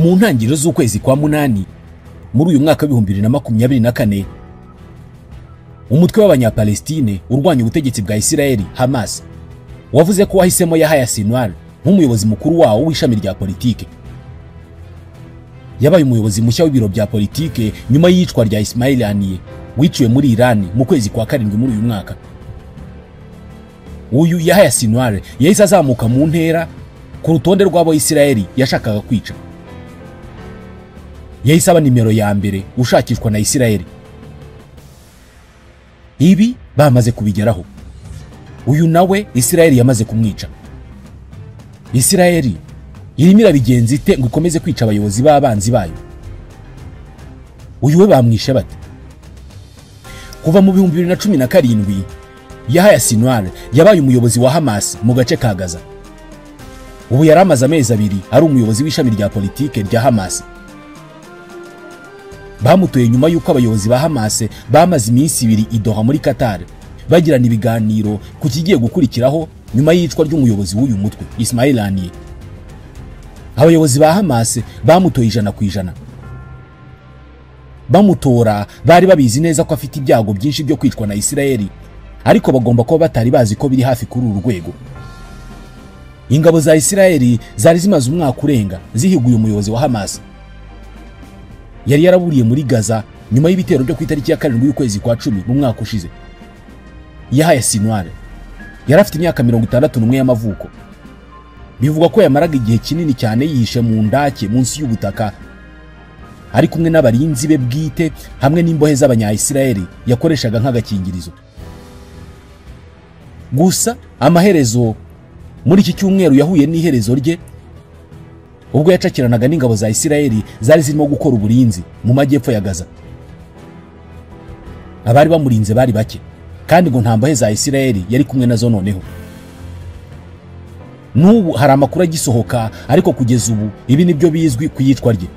Mu ntangiriro z'ukwezi kwa munani muri uyu mwaka 2024, umutwe w'abanyapalestine urwanya ubutegetsi bwa Isirayeli Hamas wavuze ko wahisemo Yahya Sinwar nk'umuyobozi mukuru wawo w'ishami rya politike. Yabaye umuyobozi mushya w'ibiro bya politike nyuma y'iyicwa rya Ismail Haniyeh wiciwe muri Iran mu kwezi kwa karindwi muri uyu mwaka. Uyu Yahya Sinwar yahise azamuka mu ntera ku rutonde rw'abo Isirayeli yashakaga kwica. Yahise aba nimero ya mbere ushakishwa na Isirayeli. Ibi bamaze kubigeraho. Uyu nawe Isirayeli yamaze kumwica. Isirayeli irimo irabigenza ite ngo ikomeze kwica abayobozi b'abanzi bayo? Uyu we bamwishe bate? Kuva mu 2017 Yahya Sinwar yabaye umuyobozi wa Hamas mu gace ka Gaza. Ubu yaramaze amezi abiri ari umuyobozi w'ishami rya politike rya Hamas. Bamutoye nyuma y'uko abayobozi ba Hamas bamaze iminsi ibiri i Doha muri Qatar bagirana ibiganiro ku kigiye gukurikiraho nyuma y'iyicwa ry'umuyobozi w'uyu mutwe Ismail Haniyeh. Abayobozi ba Hamas bamutoye 100%. Bamutora bari babizi neza ko afite ibyago byinshi byo kwicwa na Isirayeli, ariko bagomba kuba batari bazi ko biri hafi kuri uru rwego. Ingabo za Isirayeli zari zimaze umwaka urenga zihiguye umuyobozi wa Hamas. Yari yaraburiye muri Gaza nyuma y'ibitero byo ku itariki ya 7 y'ukwezi kwa 10 mu mwaka ushize. Yahya Sinwar yari afite imyaka 61 y'amavuko. Bivugwa ko yamaraga igihe kinini cyane yihishe mu ndake munsi y'ubutaka ari kumwe n'abarinzi be bwite hamwe n'imbohe z'abanya-Isirayeli yakoreshaga nk'agakingirizo. Gusa amaherezo muri iki cyumweru yahuye n'iherezo rye ubwo yacakiranaga n'ingabo za Isirayeli zari zirimo gukora uburinzi mu majyepfo ya Gaza. Abari bamurinze bari bake kandi ngo nta mbohe za Isirayeli yari kumwe nazo. Noneho n'ubu hari amakuru agisohoka, ariko kugeza ubu ibi nibyo bizwi ku yicwa rye.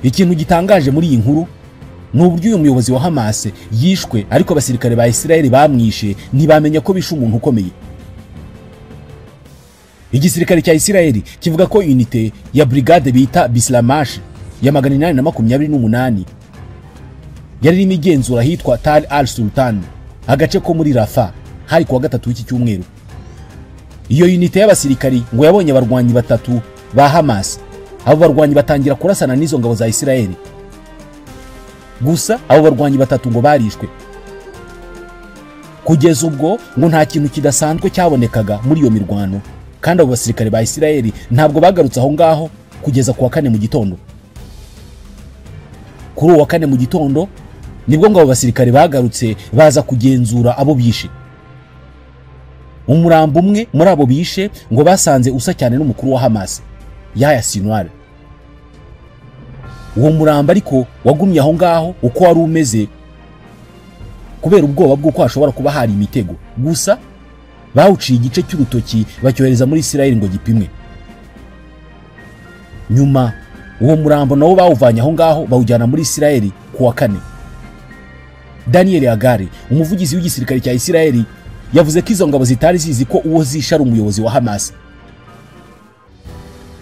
Ikintu gitangaje muri iyi nkuru ni uburyo uyu muyobozi wa Hamas yishwe, ariko abasirikare ba Isirayeli bamwishe ntibamenya ko bishe umuntu ukomeye. Igisirikare cya Isirayeli kivuga ko unité ya brigade bita Bislamash ya 828 yari irimo igenzura ahitwa Tal al Sultan, agace ko muri Rafah, hari kuwa gatatu w'iki cyumweru. Iyo unité y'abasirikari ngo yabonye abarwanyi batatu ba Hamas. Abo barwanyi batangira kurasana n'izo ngabo za Isirayeli. Gusa abo barwanyi batatu ngo barishwe. Kugeza ubwo ngo nta kintu kidasanzwe cyabonekaga muri iyo mirwano, kandi abo basirikare ba Isirayeli ntabwo bagarutse aho ngaho kugeza kuwa kane mu gitondo. Kuri uwa kane mu gitondo nibwo ngo abo basirikare bagarutse baza kugenzura abo bishe. Umurambo umwe muri abo bishe ngo basanze usa cyane n'umukuru wa Hamas Yahya Sinwar. Uwo murambo ariko wagumye aho ngaho uko wari umeze kubera ubwoba bw'uko hashobora kuba hari imitego. Gusa bawuciye igice cy'urutoki bacyohereza muri Isirayeli ngo gipimwe. Nyuma uwo murambo nawo bawuvanye aho ngaho bawujyana muri Isirayeli kuwa kane. Daniel Hagari, umuvugizi w'igisirikare cya Isirayeli, yavuze ko izo ngabo zitari zizi ko uwo zishe ari umuyobozi wa Hamas.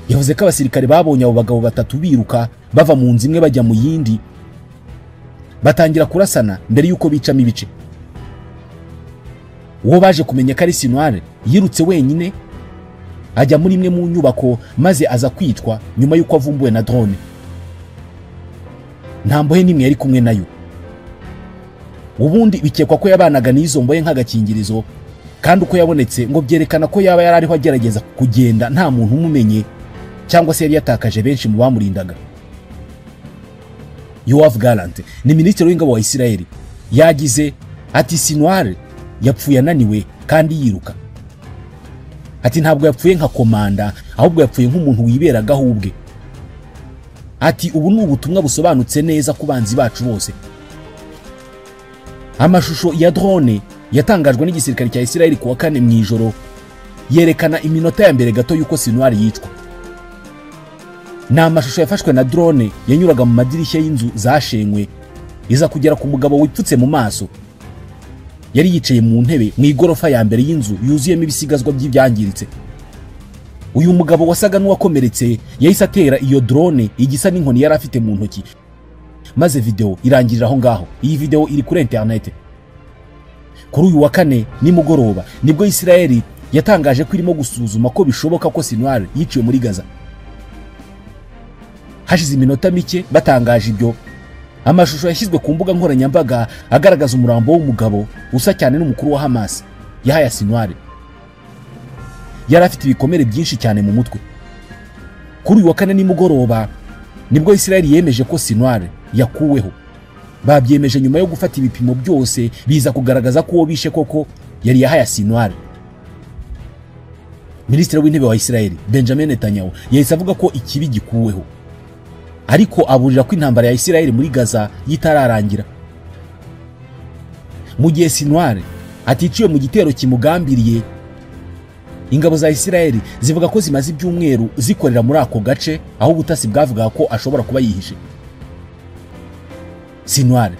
Yavuze ko abasirikare babonye abo bagabo batatu biruka bava mu nzu imwe bajya mu yindi, batangira kurasana mbere y'uko bicamo ibice. Uwo baje kumenya ko ari Sinwar yirutse wenyine ajya muri imwe mu nyubako maze aza kwicwa nyuma y'uko avumbuwe na drone. Nta mbohe n'imwe yari kumwe nayo. Ubundi bikekwa ko yabanaga n'izo mbohe nk'agakingirizo, kandi uko yabonetse ngo byerekana ko yaba yari ariho agerageza kugenda nta muntu umumenye, cyangwa se yari yatakaje benshi mu bamurindaga. Yoav Gallant ni minisitiri w'ingabo wa Isirayeli yagize ati Sinwar yapfuye ananiwe kandi yiruka. Ati ntabwo yapfuye nka komanda, ahubwo yapfuye nk'umuntu wiberagaho ubwe. Ati ubu ni ubutumwa busobanutse neza ku banzi bacu bose. Amashusho ya drone yatangajwe n'igisirikare cya Isirayeli kuwa kane mu ijoro yerekana iminota ya mbere gato y'uko Sinwar yicwa. Ni amashusho yafashwe na drone yanyuraga mu madirishya y'inzu zashenywe iza kugera ku mugabo wipfutse mu maso. Yari yicaye mu ntebe mu igorofa ya mbere y'inzu yuzuyemo ibisigazwa by'ibyangiritse. Uyu mugabo wasaga n'uwakomeretse yahise atera iyo drone igisa n'inkoni yari afite mu ntoki, maze video irangirira aho ngaho. Iyi video iri kuri internet. Kuri uyu wa kane nimugoroba nibwo Israel yatangaje ko irimo gusuzuma ko bishoboka ko Sinwar yiciwe muri Gaza. Hashize iminota mike batangaje ibyo, amashusho yashyizwe ku mbuga nkoranyambaga agaragaza umurambo w'umugabo usa cyane n'umukuru wa Hamas Yahya Sinwar. Yari afite ibikomere byinshi cyane mu mutwe. Kuri uyu wa kane nimugoroba nibwo Israel yemeje ko Sinwar yakuweho. Babyemeje nyuma yo gufata ibipimo byose biza kugaragaza ko uwo bishe koko yari Yahya Sinwar. Minisitiri w'intebe wa Israel Benjamin Netanyahu yahise avuga ko ikibi gikuweho, ariko aburira ko intambara ya Israel muri Gaza yitararangira. Mu gihe Sinwar aticiwe mu gitero kimugambiriye, ingabo za Israel zivuga ko zimaze ibyumweru zikorera muri ako gace aho ubutasi bwavuga ko ashobora kuba yihishe. Sinwar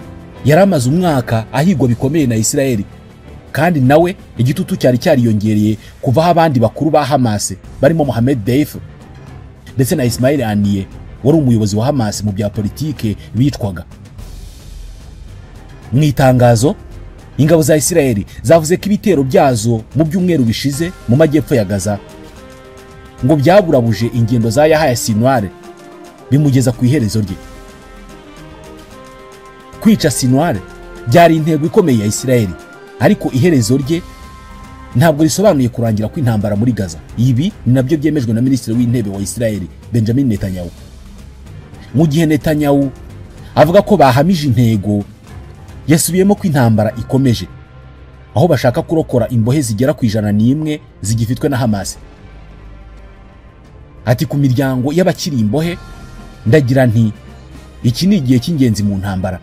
yari amaze umwaka ahigwa bikomeye na Israel, kandi nawe igitutu cyari cyariyongereye kuva aho abandi bakuru ba Hamas barimo Mohammed Deif ndetse na Ismail Haniyeh wari umuyobozi wa Hamas mu bya politike bicwaga. Mu itangazo, ingabo za Israel zavuze ko ibitero byazo mu byumweru bishize mu majyepfo ya Gaza ngo byaburabuje ingendo za Yahya Sinwar bimugeza ku iherezo rye. Kwica Sinwar byari intego ikomeye ya Israel, ariko iherezo rye ntabwo risobanuye kurangira kw'intambara muri Gaza. Ibi ni nabyo byemejwe na Minisitiri w'Intebe wa Israel Benjamin Netanyahu. Mu gihe Netanyahu avuga ko bahamije intego, yasubiyemo ko intambara ikomeje, aho bashaka kurokora imbohe zigera ku 101 zigifitwe na Hamas. Ati ku miryango y'abakiri imbohe ndagira nti iki ni igihe cy'ingenzi mu ntambara.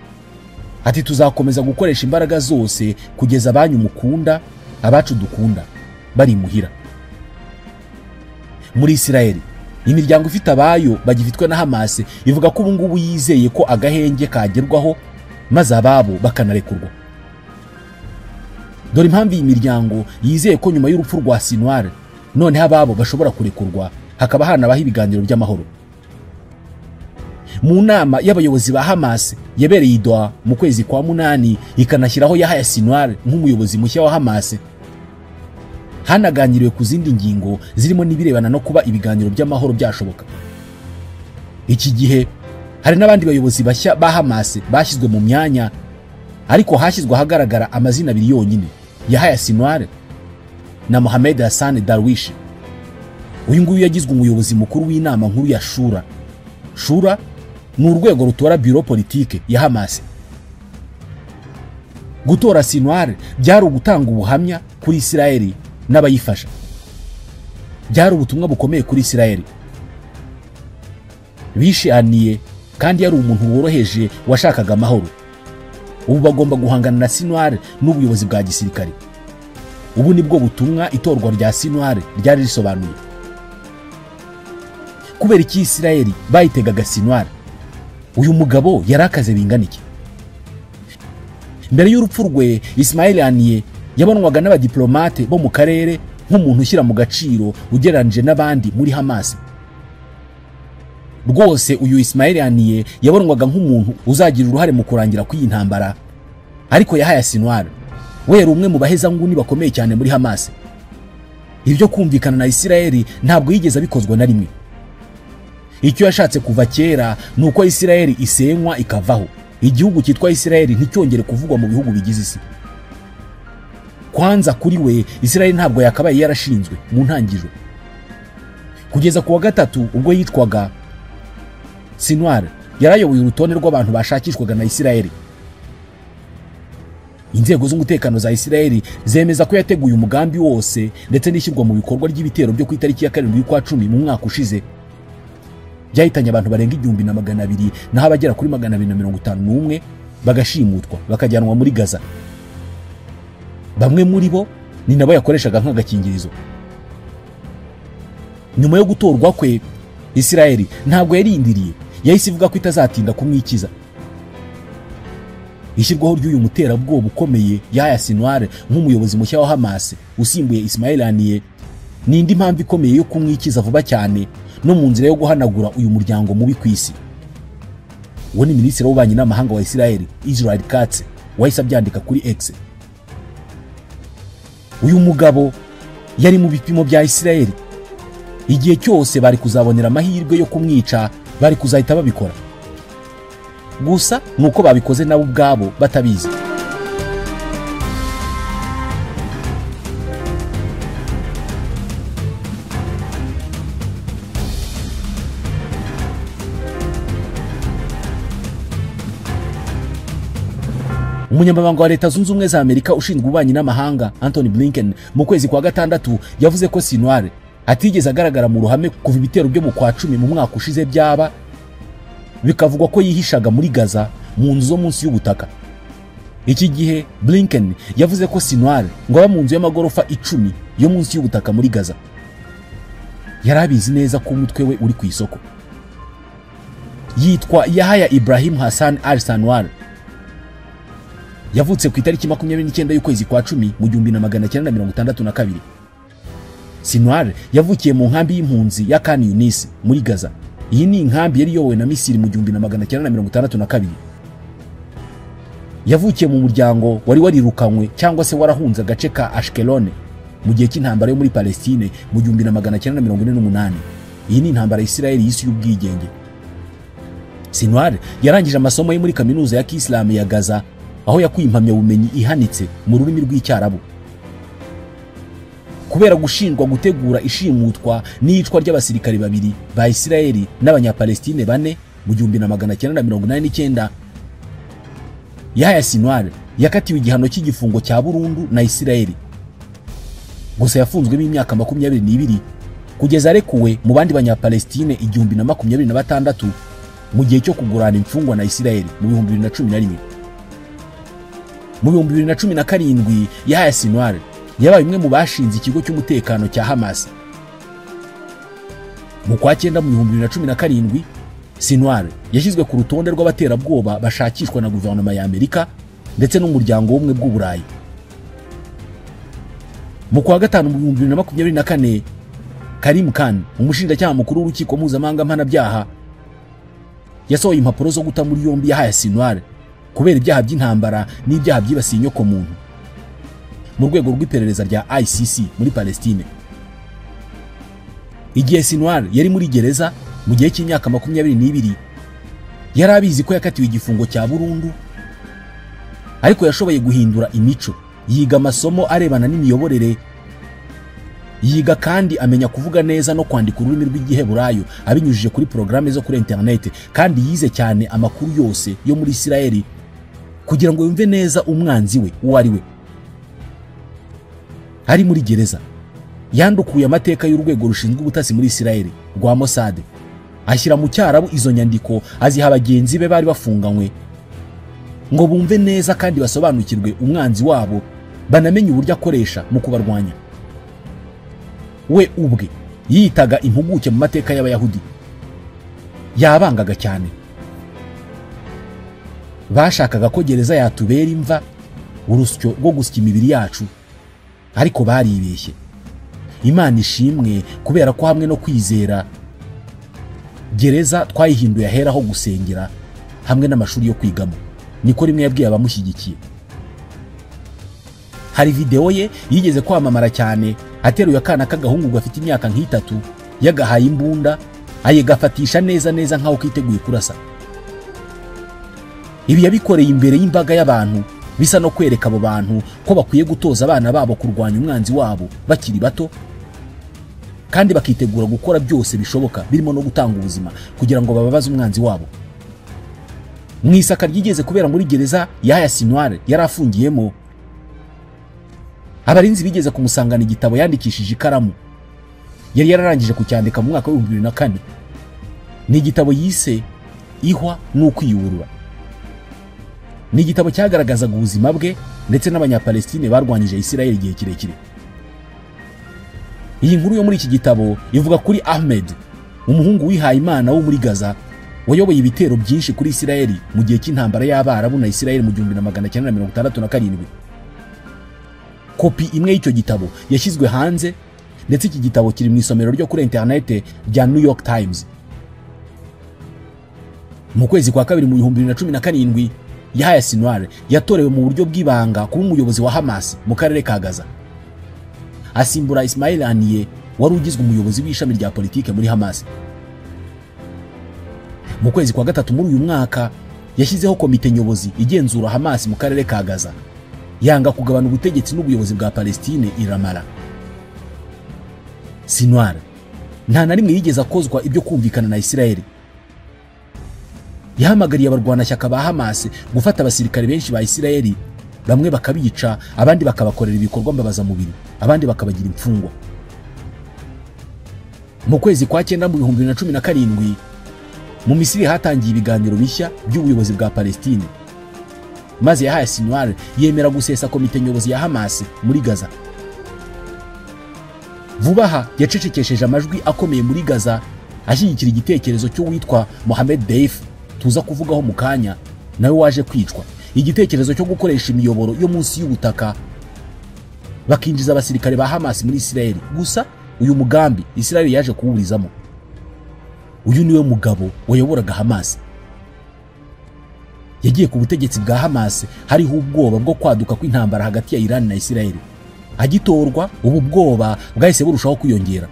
Ati tuzakomeza gukoresha imbaraga zose kugeza abanyu mukunda, abacu dukunda bari muhira. Muri Israel imiryango ifite abayo bagifitwe na Hamas ivuga ko ubu ngubu yizeye ko agahenge kagerwaho maze ababo bakanarekurwa. Dore impamvu iyi miryango yizeye ko nyuma y'urupfu rwa Sinwar noneho ababo bashobora kurekurwa, hakaba hanabaho ibiganiro by'amahoro. Mu nama y'abayobozi ba Hamas yabereye i Doha mu kwezi kwa 8 ikanashyiraho Yahya Sinwar nk'umuyobozi mushya wa Hamas, hanaganiriwe ku zindi ngingo zirimo n'ibirebana no kuba ibiganiro by'amahoro byashoboka. Iki gihe hari n'abandi bayobozi bashya ba Hamas bashyizwe mu myanya, ariko hashyizwe ahagaragara amazina abiri yonyine, Yahya Sinwar na Mohammed Hassan Darwish. Uyu nguyu yagizwe umuyobozi mukuru w'inama nkuru ya Shura. Shura ni urwego rutora biro politike ya Hamas. Gutora Sinwar byari ugutanga ubuhamya kuri Israel n'abayifasha. Byari ubutumwa bukomeye kuri Israel. Bishe Haniyeh kandi yari umuntu woroheje washakaga amahoro. Ubu bagomba guhangana na Sinwar n'ubuyobozi bwa gisirikare. Ubu nibwo butumwa itorwa rya Sinwar ryari risobanuye. Kubera iki Israel bayitegaga Sinwar? Uyu mugabo yarakaze bingana iki? Mbere y'urupfu rwe, Ismail Haniyeh yabonwaga n'abadiplomate bo mu karere nk'umuntu ushyira mu gaciro ugereranije n'abandi muri Hamas. Rwose uyu Ismail Haniyeh yabonwaga nk'umuntu uzagira uruhare mu kurangira kw'iyi ntambara, ariko Yahya Sinwar we yari umwe mu bahezanguni bakomeye cyane muri Hamas. Ibyo kumvikana na Israel ntabwo yigeze abikozwa na rimwe. Icyo yashatse kuva kera ni uko Israel isenywa ikavaho, igihugu cyitwa Israel nticyongere kuvugwa mu bihugu bigize isi. Kwanza kuri we Israel ntabwo yakabaye yarashinzwe mu ntangiriro. Kugeza ku wa gatatu ubwo yitwaga, Sinwar yarayoboye urutonde rw'abantu bashakishwaga na Israel. Inzego z'umutekano za Israel zemeza ko yateguye umugambi wose ndetse n'ishyirwa mu bikorwa ry'ibitero byo ku itariki ya 7 y'ukwa 10 mu mwaka ushize byahitanye abantu barenga 1200 naho abagera kuri 251 bagashimutwa bakajyanwa muri Gaza. Bamwe muri bo ni nabo yakoreshaga nk'agakingirizo. Nyuma yo gutorwa kwe, Israel ntabwo yarindiriye, yahise ivuga ko itazatinda kumwikiza. Ishyirwaho ry'uyu muterabwoba ukomeye Yahya Sinwar nk'umuyobozi mushya wa Hamas usimbuye Ismail Haniyeh Ni indi mpamvu ikomeye yo kumwikiza vuba cyane no mu nzira yo guhanagura uyu muryango mubi ku isi. Uwo ni minisitiri w'ububanyi n'amahanga wa Israel, Israel Katz, wahise abyandika kuri X. Uyu mugabo yari mu bipimo bya Israel. Igihe cyose bari kuzabonera amahirwe yo kumwica, bari kuzahita babikora. Gusa nuko babikoze nabo ubwabo batabizi. Umunyamabanga wa Leta Zunze Ubumwe za Amerika ushinzwe ububanyi n'amahanga Anthony Blinken mu kwezi kwa gatandatu yavuze ko Sinwar atigeze agaragara mu ruhame kuva ibitero byo mu kwa 10 mu mwaka ushize byaba, bikavugwa ko yihishaga muri Gaza mu nzu zo munsi y'ubutaka. Iki gihe Blinken yavuze ko Sinwar ngo aba mu nzu y'amagorofa 10 yo munsi y'ubutaka muri Gaza. Yarabizi neza ko umutwe we uri ku isoko. Yitwa Yahya Ibrahim Hassan al-Sinwar. Yavutse ku itariki 29 y'ukwezi kwa 10 mu 1962. Sinwar yavukiye mu nkambi y'impunzi ya Khan Yunis muri Gaza. Iyi ni inkambi yari iyobowe na Misiri mu 1962. Yavukiye mu muryango wari warirukanywe cyangwa se warahunze agace ka Ashkelon mu gihe cy'intambara yo muri Palestine mu 1948. Iyi ni intambara Israel yisi y'ubwigenge. Sinwar yarangije amasomo ye muri kaminuza ya Kisilamu ya Gaza, aho yakuye impamyabumenyi ihanitse mu rurimi rw'Icyarabu. Kubera gushinjwa gutegura ishimutwa n'iyicwa ry'abasirikare babiri ba Israeli n'abanyapalestine bane mu 1989, Yahya Sinwar yakatiwe igihano cy'igifungo cya burundu na Israeli. Gusa yafunzwemo imyaka 22 kugeza arekuwe mu bandi banyapalestine 1026 mu gihe cyo kugurana imfungwa na Israeli mu 2011. Mu 2017 Yahya Sinwar yabaye umwe mu bashinze ikigo cy'umutekano cya Hamas. Mu kwa 9 mu 2017 Sinwar yashyizwe ku rutonde rw'abaterabwoba bashakishwa na guverinoma ya Amerika ndetse n'umuryango w'ubumwe bw'Uburayi. Mu kwa 5 mu 2024 Karim Khan, umushinjacyaha mukuru w'urukiko mpuzamahanga mpanabyaha, yasohoye impapuro zo guta muri yombi Yahya Sinwar kubera ibyaha by'intambara n'ibyaha byibasiye inyoko muntu mu rwego rw'iperereza rya ICC muri Palestine. Igihe Sinwar yari muri gereza mu gihe cy'imyaka 22, yari abizi ko yakatiwe igifungo cya burundu, ariko yashoboye guhindura imico, yiga amasomo arebana n'imiyoborere, yiga kandi amenya kuvuga neza no kwandika ururimi rw'Igiheburayo abinyujije kuri porogaramu zo kuri internet, kandi yize cyane amakuru yose yo muri Israeli kugira ngo yumve neza umwanzi we uwo ari we. Ari muri gereza yandukuye amateka y'urwego rushinzwe ubutasi muri Israeli rwa Mossad, ashyira mu Cyarabu izo nyandiko aziha bagenzi be bari bafunganywe ngo bumve neza kandi basobanukirwe umwanzi wabo, banamenye uburyo akoresha mu kubarwanya. We ubwe yitaga impuguke mu mateka y'Abayahudi, yabangaga cyane. Bashakaga ko gereza yatubera imva, urusyo rwo gusya imibiri yacu, ariko baribeshye. Imana ishimwe kubera ko hamwe no kwizera gereza twayihinduye ahera ho gusengera hamwe n'amashuri yo kwigamo. Niko rimwe yabwiye abamushyigikiye. Hari video ye yigeze kwamamara cyane ateruye akana k'agahungu gafite imyaka nk'itatu, yagahaye imbunda ayigafatisha neza neza nkaho kiteguye kurasa. Ibi yabikoreye imbere y'imbaga y'abantu, bisa no kwereka abo bantu ko bakwiye gutoza abana babo kurwanya umwanzi wabo bakiri bato, kandi bakitegura gukora byose bishoboka birimo no gutanga ubuzima kugira ngo bababaze umwanzi wabo. Mu isaka ryigeze kubera muri gereza Yahya Sinwar yarafungiyemo, abarinzi bigeze kumusangana igitabo yandikishije ikaramu yari yararangije kucyandika mu mwaka wa 2004. Ni igitabo yise Ihwa n'ukwiyuburura. Ni igitabo cyagaragazaga ubuzima bwe ndetse n'abanyapalestine barwanyije Israel igihe kirekire. Iyi nkuru yo muri iki gitabo ivuga kuri Ahmed, umuhungu wihaye Imana wo muri Gaza, wayoboye ibitero byinshi kuri Israel mu gihe cy'intambara y'Abarabu na Israel mu 1967. Kopi imwe y'icyo gitabo yashyizwe hanze Ndetse iki gitabo kiri mu isomero ryo kuri interinete rya New York Times. Mu kwezi kwa kabiri mu 2017, Yahya Sinwar yatorewe mu buryo bw'ibanga kuba umuyobozi wa Hamas mu karere ka Gaza, asimbura Ismail Haniyeh wari ugizwe umuyobozi w'ishami rya politike muri Hamas. Mu kwezi kwa gatatu muri uyu mwaka yashyizeho komite nyobozi igenzura Hamas mu karere ka Gaza, yanga kugabana ubutegetsi n'ubuyobozi bwa Palestine i Ramallah. Sinwar nta na rimwe yigeze akozwa ibyo kumvikana na Israel. Yahamagariye abarwanashyaka ba Hamas gufata abasirikare benshi ba Israel, bamwe bakabica, abandi bakabakorera ibikorwa mbabazamubiri, abandi bakabagira imfungwa. Mu kwezi kwa cyenda mu 2017 mu Misiri hatangiye ibiganiro bishya by'ubuyobozi bwa Palestine, maze Yahya Sinwar yemera gusesa komite nyobozi ya Hamas muri Gaza. Vuba aha yacecekesheje amajwi akomeye muri Gaza ashyigikira igitekerezo cy'uwitwa Mohammed Deif tuza kuvugaho mu kanya, nawe waje kwicwa. Igitekerezo cyo gukoresha imiyoboro yo munsi y'ubutaka bakinjiza abasirikare ba Hamas muri Israel. Gusa uyu mugambi Israel yaje kuwuburizamo. Uyu niwe mugabo wayoboraga Hamas. Yagiye ku butegetsi bwa Hamas hariho ubwoba bwo kwaduka kw'intambara hagati ya Iran na Israel. Agitorwa ubu bwoba bwahise burushaho kwiyongera.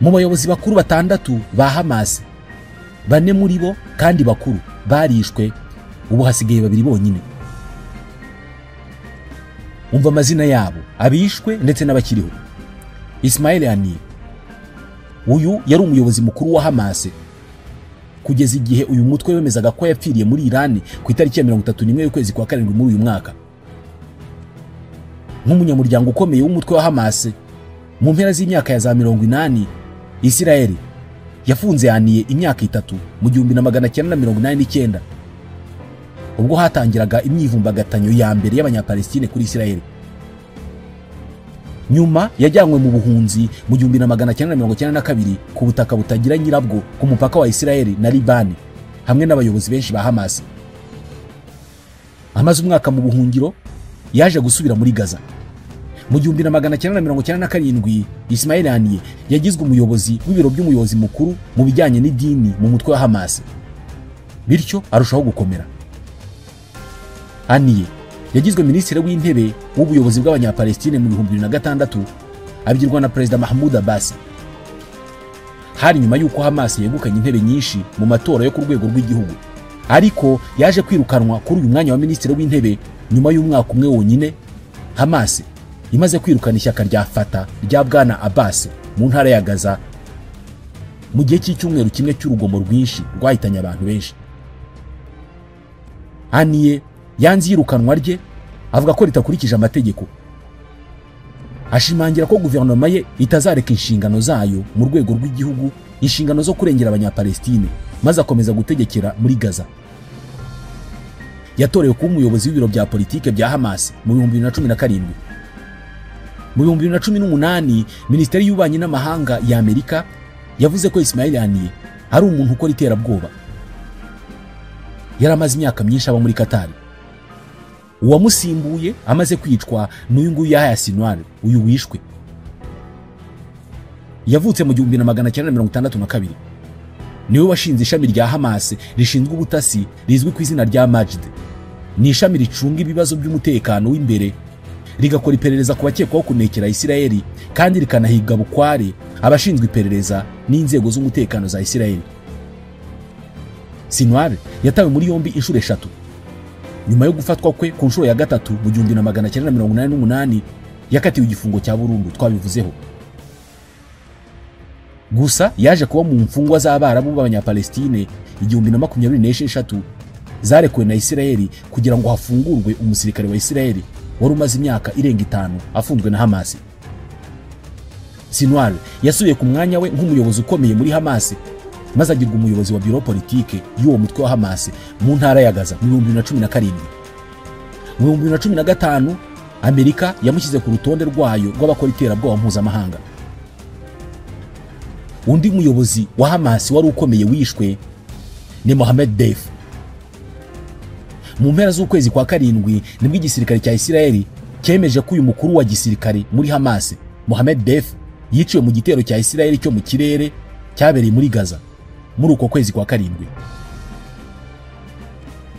Mu bayobozi bakuru batandatu ba Hamas, bane muri bo kandi bakuru barishwe, ubu hasigaye babiri bonyine. Umva amazina yabo, abishwe ndetse n'abakiriho. Ismail Haniyeh, uyu yari umuyobozi mukuru wa Hamas kugeza igihe uyu mutwe wemezaga ko yapfiriye muri Iran ku itariki ya 31 y'ukwezi kwa karindwi muri uyu mwaka. Nk'umunyamuryango ukomeye w'umutwe wa Hamas mu mpera z'imyaka ya za 80, Israel yafunze Haniyeh imyaka 3 mu 1989 ubwo hatangiraga imyivumbagatanyo ya mbere y'Abanyapalestine kuri Israel. Nyuma yajyanywe mu buhunzi mu 1992 ku butaka butagira nyirabwo ku mupaka wa Israel na Liban hamwe n'abayobozi benshi ba Hamas. Amaze umwaka mu buhungiro yaje gusubira muri Gaza. Mu 1997 Ismail Haniyeh yagizwe umuyobozi w'ibiro by'umuyobozi mukuru mu bijyanye n'idini mu mutwe wa Hamas, bityo arushaho gukomera. Haniyeh yagizwe minisitiri w'intebe w'ubuyobozi bw'Abanyapalestine mu 2006, abigirwa na Perezida Mahmoud Abbas. Hari nyuma y'uko Hamas yegukanye intebe nyinshi mu matora yo ku rwego rw'igihugu, ariko yaje kwirukanwa kuri uyu mwanya wa minisitiri w'intebe nyuma y'umwaka umwe wonyine Hamas imaze kwirukana ishyaka rya Fatah rya Bwana Abbas mu ntara ya Gaza mu gihe cy'icyumweru kimwe cy'urugomo rwinshi rwahitanye abantu benshi. Haniyeh yanze yirukanwa rye, avuga ko ritakurikije amategeko. Ashimangira ko guverinoma ye itazareka inshingano zayo mu rwego rw'igihugu, inshingano zo kurengera Abanyapalestine, maze akomeza gutegekera muri Gaza. Yatorewe kuba umuyobozi w'ibiro bya politike bya Hamas mu 2017. Mu 2018 Minisiteri y'Ububanyi n'Amahanga ya Amerika yavuze ko Ismail Haniyeh ari umuntu ukora iterabwoba. Yari amaze imyaka myinshi aba muri Qatar. Uwamusimbuye amaze kwicwa n'uyu nguyu Yahya Sinwar, uyu wishwe. Yavutse mu 1962. Niwe washinze ishami rya Hamas rishinzwe ubutasi rizwi ku izina rya Majd. Ni ishami ricunga ibibazo by'umutekano w'imbere, rigakora iperereza ku bakekwaho kunekera Israel, kandi rikanahiga bukware abashinzwe iperereza n'inzego z'umutekano za Israel. Sinwar yatawe muri yombi inshuro 3. Nyuma yo gufatwa kwe ku nshuro ya gatatu mu 1988 yakatiwe igifungo cya burundu twabivuzeho. Gusa yaje kuba mu mfungwa z'Abarabu b'Abanyapalestine 1026 zarekuwe na Israel kugira ngo hafungurwe umusirikare wa Israel wari umaze imyaka irenga 5 afunzwe na Hamas. Sinwar yasubiye ku mwanya we nk'umuyobozi ukomeye muri Hamas, maze agirwa umuyobozi wa biro politike y'uwo mutwe wa Hamas mu ntara ya Gaza mu 2017. Mu 2015 Amerika yamushyize ku rutonde rwayo rw'abakora iterabwoba mpuzamahanga. Undi muyobozi wa Hamas wari ukomeye wishwe ni Mohammed Deif. Mu mpera z'ukwezi kwa karindwi nibwo igisirikare cya Israel cyemeje ko uyu mukuru wa gisirikare muri Hamas, Mohammed Deif, yiciwe mu gitero cya Israel cyo mu kirere cyabereye muri Gaza muri uko kwezi kwa karindwi.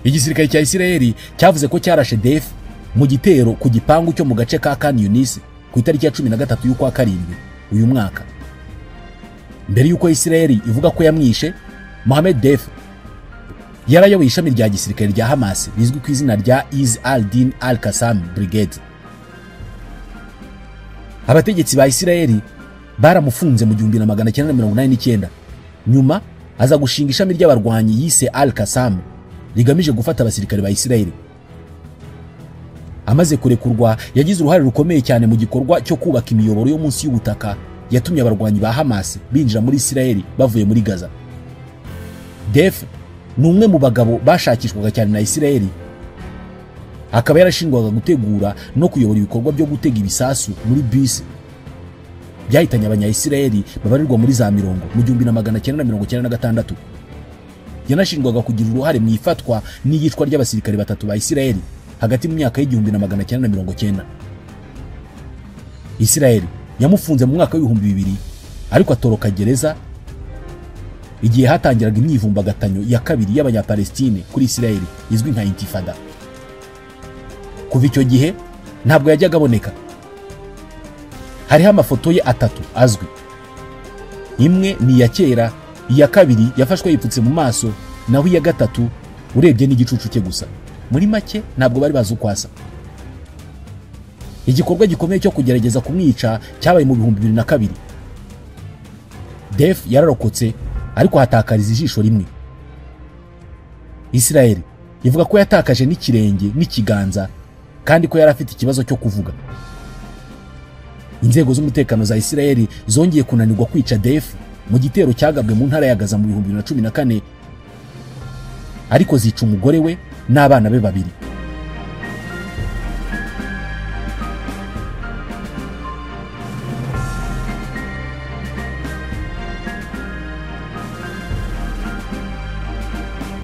Igisirikare cya Israel cyavuze ko cyarashe Deif mu gitero ku gipangu cyo mu gace ka Khan Yunis ku itariki ya 13 y'ukwa karindwi uyu mwaka. Mbere y'uko Israel ivuga ko yamwishe, Mohammed Deif yarayoboye ishami rya gisirikare rya Hamas rizwi ku izina rya Izz al-Din al-Qassam Brigade. Abategetsi ba Israel baramufunze mu 1989, nyuma aza gushinga ishami ry'abarwanyi yise al-Qassam rigamije gufata abasirikare ba Israel. Amaze kurekurwa yagize uruhare rukomeye cyane mu gikorwa cyo kubaka imiyoboro yo munsi y'ubutaka yatumye abarwanyi ba Hamas binjira muri Israel bavuye muri Gaza. Deif ni umwe mu bagabo bashakishwaga cyane na Israel, akaba yarashinjwaga gutegura no kuyobora ibikorwa byo gutega ibisasu muri bisi byahitanye abanya-Israel babarirwa muri za mirongo mu 1996. Yanashinjwaga kugira uruhare mu ifatwa n'iyicwa ry'abasirikare batatu ba Israel hagati mu myaka y'1990. Israel yamufunze mu mwaka w'2000, ariko atoroka gereza igihe hatangiraga imyivumbagatanyo ya kabiri y'abanyapalestine kuri Israel izwi nka Intifada. Kuva icyo gihe ntabwo yajyaga aboneka. Hariho amafoto ye atatu azwi. Imwe ni iya kera, iya kabiri yafashwe yipfutse mu maso, naho iya gatatu urebye n'igicucu cye gusa. Muri make ntabwo bari bazi uko asa. Igikorwa gikomeye cyo kugerageza kumwica cyabaye mu 2002. Deif yararokotse ariko hatakariza ijisho rimwe. Israel ivuga ko yatakaje n'ikirenge n'ikiganza kandi ko yari afite ikibazo cyo kuvuga. Inzego z'umutekano za Israel zongeye kunanirwa kwica Deif mu gitero cyagabwe mu ntara ya Gaza mu 2014, ariko zica umugore we n'abana be babiri.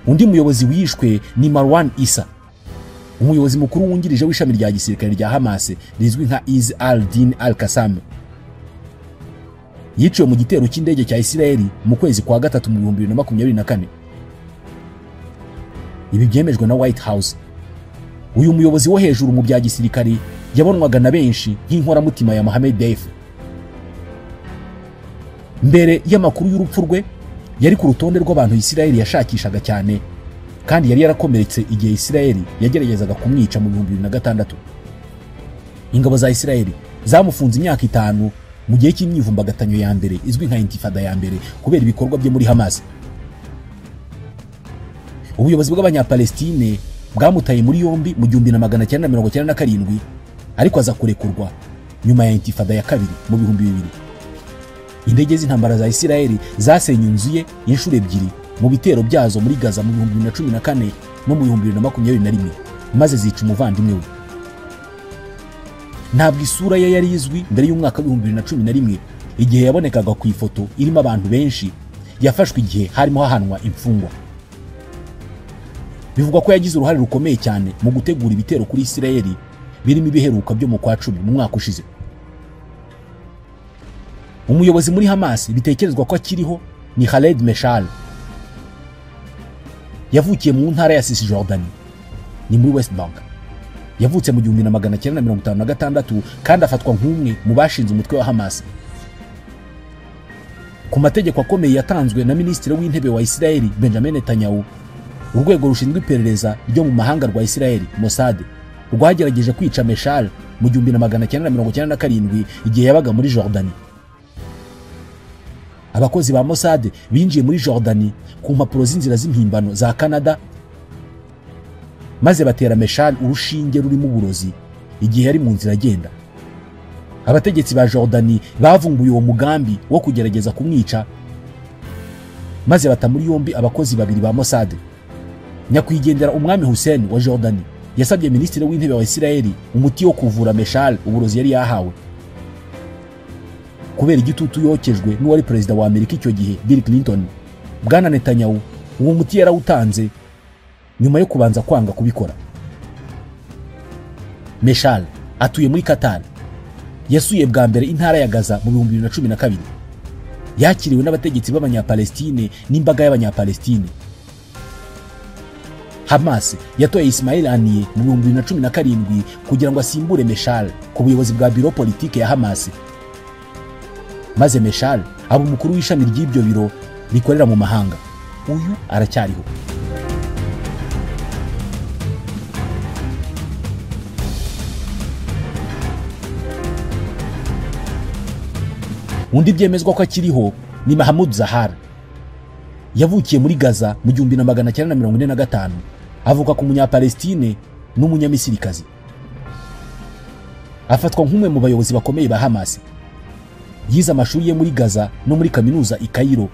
Undi muyobozi wishwe ni Marwan Issa, umuyobozi mukuru wungirije w'ishami rya gisirikare rya Hamas rizwi nka Izz al-Din al-Qassam. Yiciwe mu gitero cy'indege cya Israel mu kwezi kwa gatatu mu 2024. Ibi byemejwe na White House. Uyu muyobozi wo hejuru mu bya gisirikare yabonwaga na benshi nk'inkoramutima ya Mohammed Deif. Mbere y'amakuru y'urupfu rwe yari ku rutonde rw'abantu Israel yashakishaga cyane, kandi yari yarakomeretse igihe Israel yageragezaga kumwica mu 2006. Ingabo za Israel zamufunze imyaka 5 mu gihe cy'imyivumbagatanyo ya mbere izwi nka Intifada ya mbere kubera ibikorwa bye muri Hamas. Ubuyobozi bw'abanyapalestine bwamutaye muri yombi mu 1997, ariko aza kurekurwa nyuma ya Intifada ya kabiri mu 2000. Indege z'intambara za Israel zasenye inzu ye inshuro ebyiri mu bitero byazo muri Gaza mu 2014 no mu 2021, maze zica umuvandimwe we. Ntabwo isura ye yari izwi mbere y'umwaka wa 2011 igihe yabonekaga ku ifoto irimo abantu benshi yafashwe igihe harimo hahanwa imfungwa. Bivugwa ko yagize uruhare rukomeye cyane mu gutegura ibitero kuri Israel birimo ibiheruka byo mu kwa 10 mu mwaka ushize. Umuyobozi muri Hamas bitekerezwa ko akiriho ni Khaled Meshal. Yavukiye mu ntara ya Cisjordanie, ni muri West Bank. Yavutse mu 1956 kandi afatwa nk'umwe mu bashinze umutwe wa Hamas. Ku mategeko akomeye yatanzwe na Minisitiri w'Intebe wa Israel Benjamin Netanyahu, urwego rushinzwe iperereza ryo mu mahanga rwa Israel Mossad rwagerageje kwica Meshal mu 1997 igihe yabaga muri Jordanie. Abakozi ba Mossad binjiye muri Jordanie ku mpapuro z'inzira z'impimbano za Canada maze batera Meshal urushinge rurimo uburozi igihe yari mu nzira agenda. Abategetsi ba Jordanie bavumbuye uwo mugambi wo kugerageza kumwica maze bata muri yombi abakozi babiri ba Mossad. Nyakwigendera umwami Hussein wa Jordanie yasabye Minisitiri w'Intebe wa Israel umuti wo kuvura Meshal uburozi yari yahawe. Kubera igitutu yokejwe n'uwari perezida wa Amerika icyo gihe Bill Clinton, Bwana Netanyahu uwo muti yarawutanze nyuma yo kubanza kwanga kubikora. Meshal Atuye muri Qatar. Yasuye bwa mbere intara ya Gaza mu 2012. Yakiriwe n'abategetsi b'Abanyapalestine n'imbaga y'Abanyapalestine. Hamas yatoye Ismail Haniyeh mu 2017 kugira ngo asimbure Meshal ku buyobozi bwa biro politike ya Hamas. Maze Meshal aba umukuru w'ishami ry'ibyo biro rikorera mu mahanga. Uyu aracyariho. Undi byemezwa ko akiriho ni Mahmoud Zahar. Yavukiye muri Gaza mu 1945, avuka ku Munyapalestine n'Umunyamisirikazi. Afatwa nk'umwe mu bayobozi bakomeye ba Hamas. Yize amashuri ye muri Gaza no muri kaminuza i Cairo,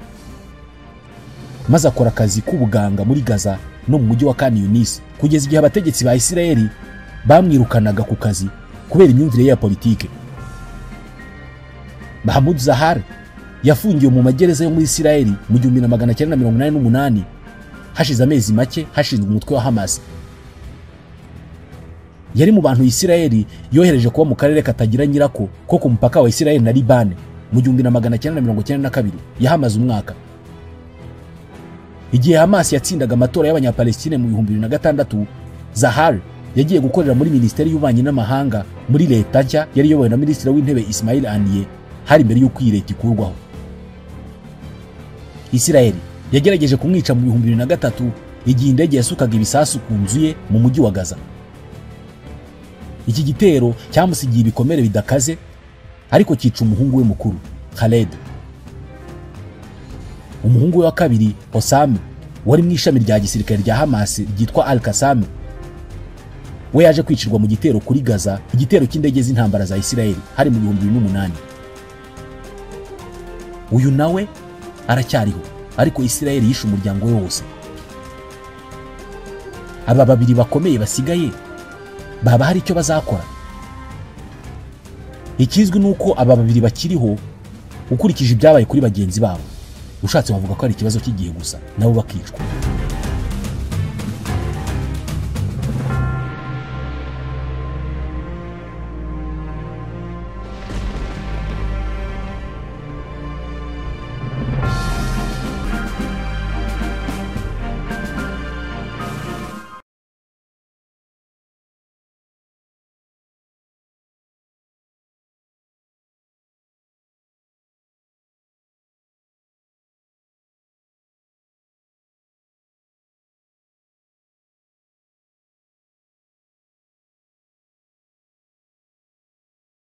maze akora akazi k'ubuganga muri Gaza no mu mujyi wa Khan Yunis kugeza igihe abategetsi ba Isirayeli bamwirukanaga ku kazi kubera imyumvire ye ya politike. Mahmoud Zahar yafungiwe mu magereza yo muri Isirayeli mu 1988, hashize amezi make hashinzwe umutwe wa Hamas. Yari mu bantu Isirayeli yohereje kuba mu karere katagira nyirako ko ku mupaka wa Isirayeli na Libane mu 1992. Yahamaze umwaka. Igihe Hamas yatsindaga amatora y'Abanyapalestine mu 2006, Zahar yagiye gukorera muri Minisiteri y'Ububanyi n'Amahanga muri leta nshya yari iyobowe na Minisitiri w'Intebe Ismail Haniyeh, hari mbere y'uko iyi leta ikurwaho. Isirayeli yagerageje kumwica mu 2003 igihe indege yasukaga ibisasu ku nzu ye mu mujyi wa Gaza. Iki gitero cyamusigiye ibikomere bidakaze, ariko cyica umuhungu we mukuru Khaled. Umuhungu we wa kabiri Osam, wari mu ishami rya gisirikare rya Hamas ryitwa Al-Qassam, we yaje kwicirwa mu gitero kuri Gaza, igitero cy'indege z'intambara za Isirayeli hari mu 2008. Uyu nawe aracyariho, ariko Isirayeli yishe umuryango we wose. Aba babiri bakomeye basigaye baba hari icyo bazakora. Ikizwi nuko aba babiri bakiriho ukurikije ibyabaye kuri bagenzi babo. Ushatse wavuga ko ari ikibazo cy'igihe gusa nabo bakicwa.